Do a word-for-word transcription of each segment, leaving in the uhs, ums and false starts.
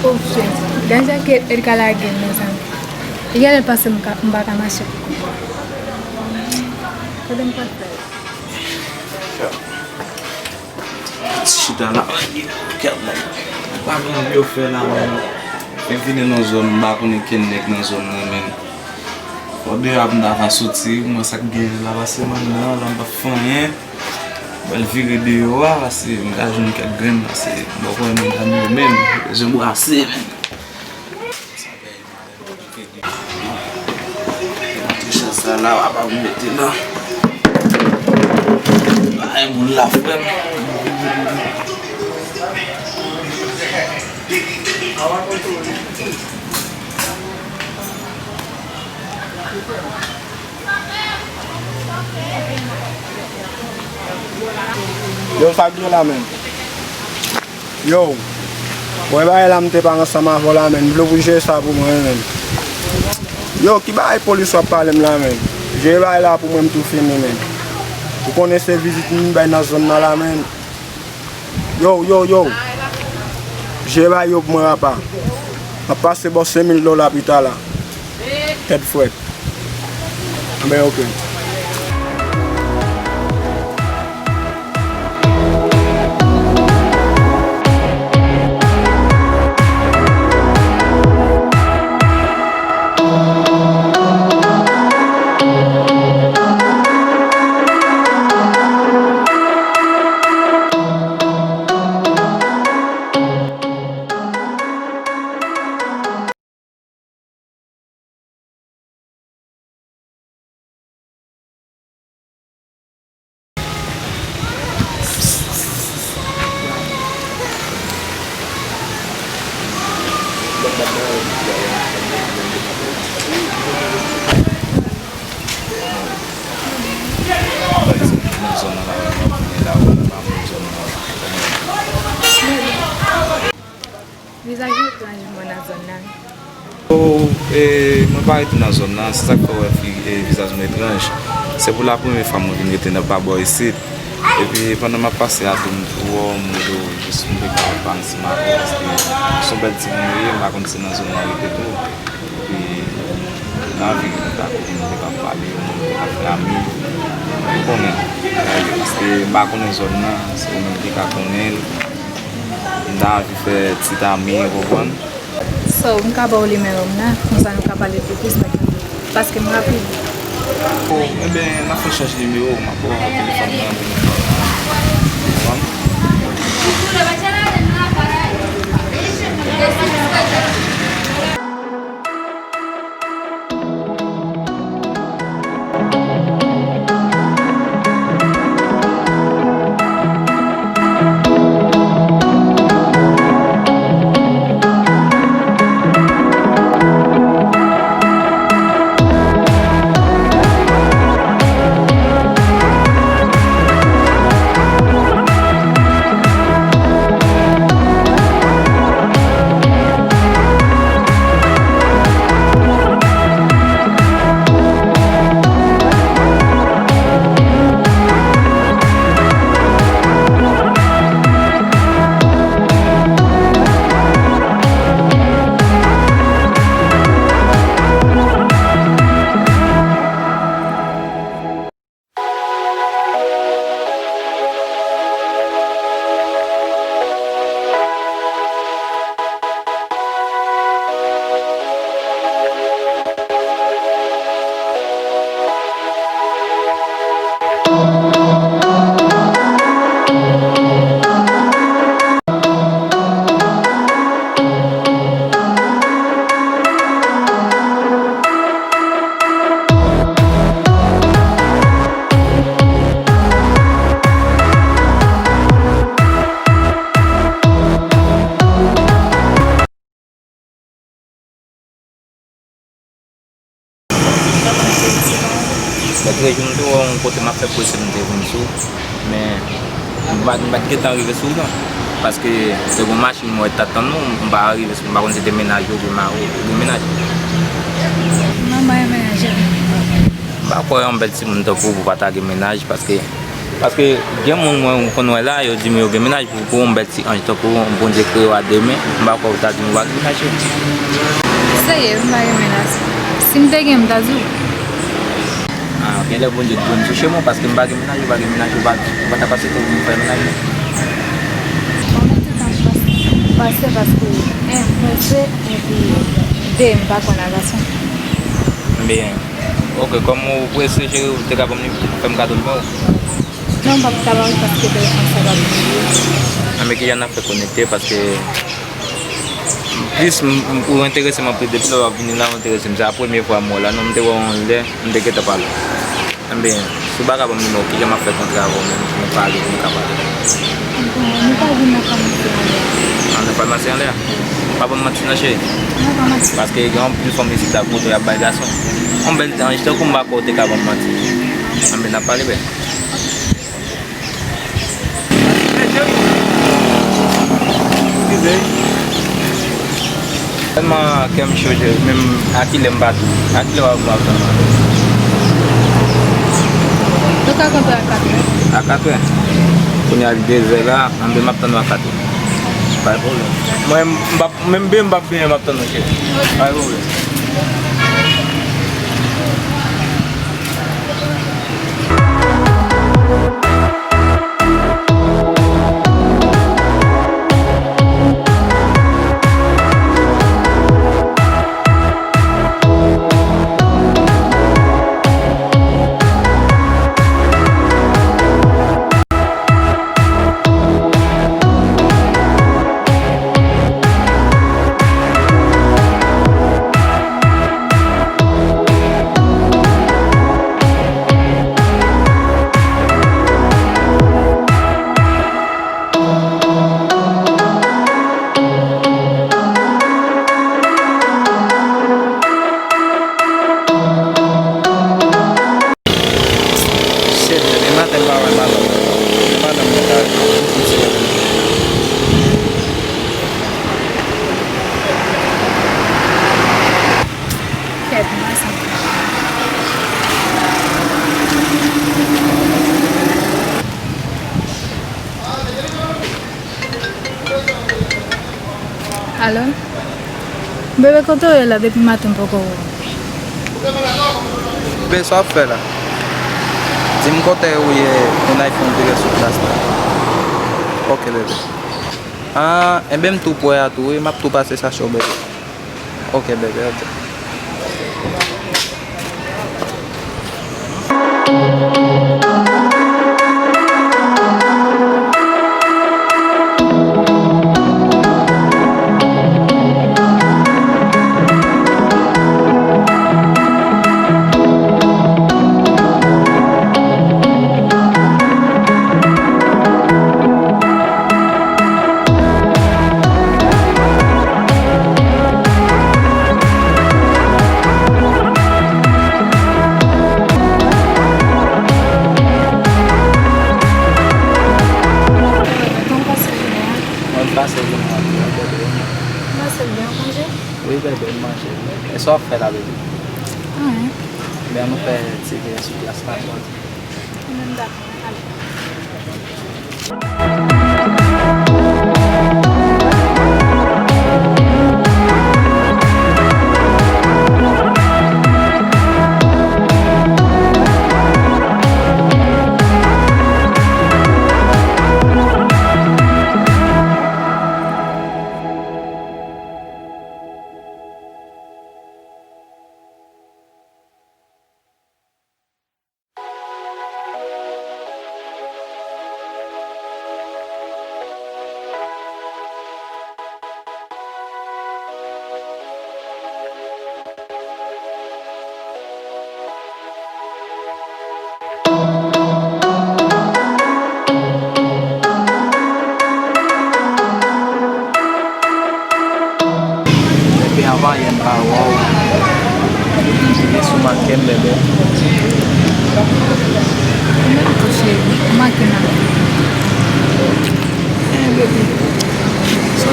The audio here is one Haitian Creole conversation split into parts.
Oh, Jezi. Gad jan ke Edgar lage m, mezanmi. Li genlè panse m ka, m pa ka mache. Kote m pral fè? Chita la. Kèt nèg. Pa gen anyen yo fè la, men. Men vini nan zòn, m pa konnen kenn nèg nan zòn nan, men. Fò deyò ap m ta ka soti, mwen sa k gen la pase m anndan, la m p ap fè anyen. Mwen vire deyò a, pase m ka jwenn kèk grenn, pase m pa konnen medam yo menm, yo bezwen brase, men. Antre chèz sa la, w ap mete nan bay moun la, frè m. Yo, sa k gen la, menm? Yo, wè bagay la m te pale ansanm avè w la, menm. M vle w pou jere sa pou mwen, menm. Yo, ki bagay polis w ap pale m la, menm? Jere bagay la pou mwen, m tou fini, menm. Ou konnen se vizit m bay nan zòn nan la, menm. Yo, yo, yo. Jere bagay yo pou mwen, apa. M ap pase ba w senk mil dola pita la. Tèt frèt. Anben, oke. Vizaj ou etranj mwen nan zòn nan. Oh, e, mwen pa rete nan zòn nan, se sa k fè w wè fi-, e, vizaj mwen etranj. Se pou la premye fwa mwen vin rete nan pa bò isit. Epi pandan m ap pase a tou, m tou wè w, m rele w jis m te ka pale ansanm avè w, paske se yon bèl timoun ou ye, m pa konn si nan zòn nan rete tou. Epi nan vi m ta kote m te ka pale, m te ka fè ami. Ou konnen, paske m pa konnen zòn nan, se ou menm ki ka konnen l. M ta anvi fè ti ami, ou konprann? So, m ka ba w nimewo m nan, konsa nou ka pale pi plis, paske m rapid. Oh, enben, n a fè chanj nimewo, m ap ba w telefòn nan pou nou pale. Ou konprann? Kote m ap fè prese m te vin sou ou, men m pa t, m pa t gentan rive sou ou non. Paske te gon machin m wè t ap tann nou, m pa rive sou ou, m pa konn si te mennaj ou oubyen mari ou, oubyen mennaj. Mwen, mwen gen mennaj. M pa kwè yon bèl timoun tankou ou pou pa ta gen mennaj, paske, paske gen moun mwen konn wè la, yo di m yo gen mennaj, pou, pou yon bèl ti anj tankou ou, Bondye kreye w a de men, m pa kwè ou ta di m ou pa gen mennaj. Serye, m pa gen mennaj. Si m te gen, m ta di w. Ah, genlè Bondye t vin touche mwen, paske m pa gen mennaj, ou pa gen mennaj, ou pa, ou pa ta pase tan pou m fè mennaj. Bon, men tout tan pase, pase paske, en, prese, epi, de, m pa kwè nan gason. Byen. Ok, kòm ou prese, cheri, ou te ka ban m li, fè m kado l ban ou. Non, m p ap ka ba ou paske telefòn sa p ap vibre. Anben, kijan n ap fè konekte, paske plis m, m, ou enterese m anpil, depi lè w ap vini la, ou enterese m. Se a premye fwa m wè w la, non, m te wè w yon lè, m te gentan pale w. Anben, si w pa ka ban m nimewo w, kijan m ap fè kontre avè w menm pou nou pale, pou nou ka pale? Bon, nou pa vin nan famasi anlè a. Ah, nan famasi anlè a? Pa ban m manti non, cheri. Non, pa manti. Paske gen anpil fanm isit la kote y ap bay gason. Yon bèl ti anj tankou m pa kwè w te ka ban m manti. Anben, n ap pale bèl. Eskize. Tèlman kè m cho, cheri, menm a kilè m pa tou. A kilè w ap, w ap tann mwen? Nou ka kontre a katrè. A katrè? Kounye a li de zè la, anben m ap tann ou a katrè. Pa gen pwoblèm. Mwen, m p ap, menm benyen m p ap benyen, m ap tann ou, cheri. Pa gen pwoblèm. Shit, depi maten m pa wè madanm. Madanm mwen ta. Kèt, m pa santi. Alo? Bebe, kote w ye la? Depi maten m poko wè w. Bebe, sa w ap fè la? Di m kote w ye, pou n al fè yon ti lè sou plas la. Ok, bebe. Ah, enben m tou prè a tou, wi. M ap tou pase chache w, bebe. Ok, bebe, ok. Kòman w pase jounen an? Mwen pase jounen an byen, bebe. Ou pase l byen, ou manje? Wi, bebe, m manje. E sa w ap fè la, bebe? Anyen. Byen, nou fè ti veye sou plas la, jodi. Mwen menm dakò, ale.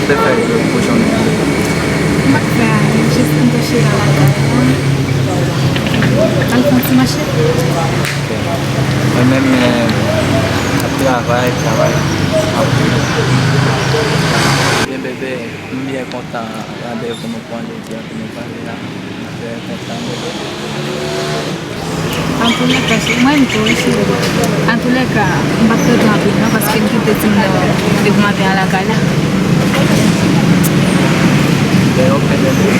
Te fè pou jounen an. M pa t fè anyen, jis m te chita lakay la. Al fè yon ti mache. Ok. Mwen menm, men, ap travay, travay. Ap... Byen, bebe, m byen kontan randevou nou pran jodi a pou nou pale la. M trè kontan, bebe. Antoulèka, cheri, mwen menm tou, wi, cheri. Antoulèka, m p ap rete anpil, non, paske m kite timoun yo depi maten an lakay la. Bebe, ok, bebe.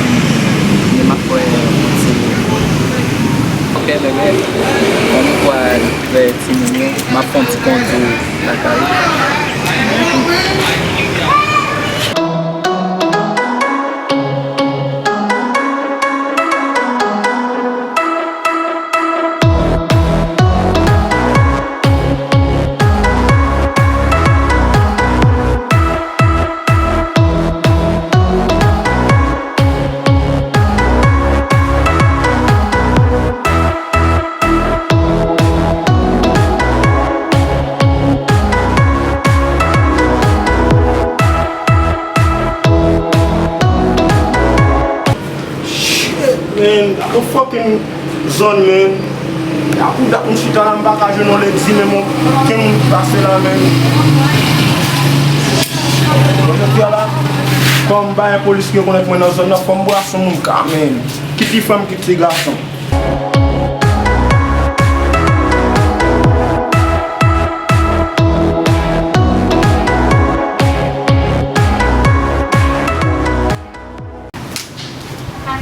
Men m ap fè yon ti... Ok, bebe. Bon, nou pral wè timoun yo. M ap fè yon ti kondwi lakay. Shit, man. Gade yon fucking zòn, man. Gade pou dat m chita la, m pa ka jwenn yon ledi, men bon, ken m pase la, man. Jodi a la, kòm bagay polis rekonèt mwen nan zòn nan, fò m brase yon moun ka, man. Kit li fanm, kit li gason.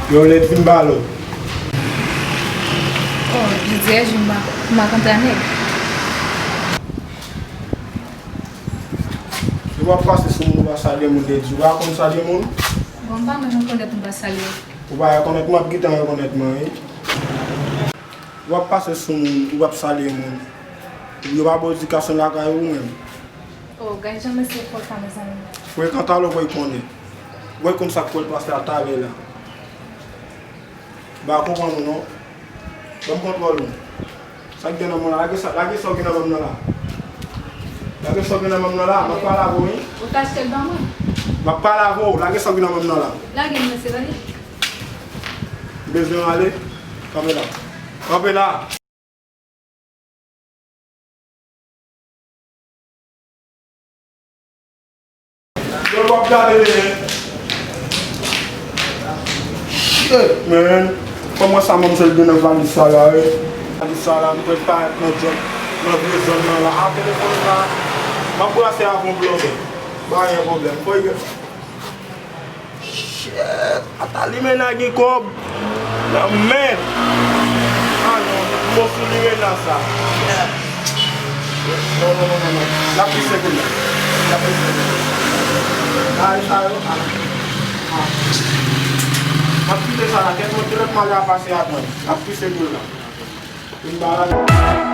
Yo, lèd vin balo. Oh, jodi a jou m pa, m pa kontan nèg. Ou ap pase sou moun, ou pa salye moun, lèd, ou pa konn salye moun? Bon, m pa menm rekonèt m pa salye. Ou pa rekonèt mwen, ap gentan rekonèt mwen, wi. Ou ap pase sou moun, ou ap salye moun. Yo pa ba w edikasyon lakay ou menm. Oh, gad jan mesye fò sa, mezanmi. Frekan talè w konn konnen. Ou konn sa k pral pase a talè la. M pa konprann ou non. Ban m kontwòl ou. Sa k gen nan men w la? Lage sa, lage sa w gen nan men m nan la. Lage sa w gen nan men m nan la. M ap pale avè w, wi. Ou t achte l ban mwen? M ap pale avè w. Lage sa w gen nan men m nan la. Lage m, mesye, lage. Ou bezwen ale? Kanpe la. Kanpe la. Yo, w ap gade, men. Shit, man. Kòman sa manmzèl gen nan valiz sa la, wi? Valiz sa la, m kwè pa nan zòn, nan vye zòn nan la. A, telefòn la, m ap brase avè yon blòfè. Pa gen pwoblèm. Fò Shit, Ata Limena gen kòb nan men. Ah non, mo sou Limena sa. Non, non, non, non, non. L ap pise kounye a. L ap pise kounye a. Bagay sa yo, ah. Ah. M ap kite sa la, kèk lòt, lòt malè a pase avan. L ap pise kounye a. Vin ba la.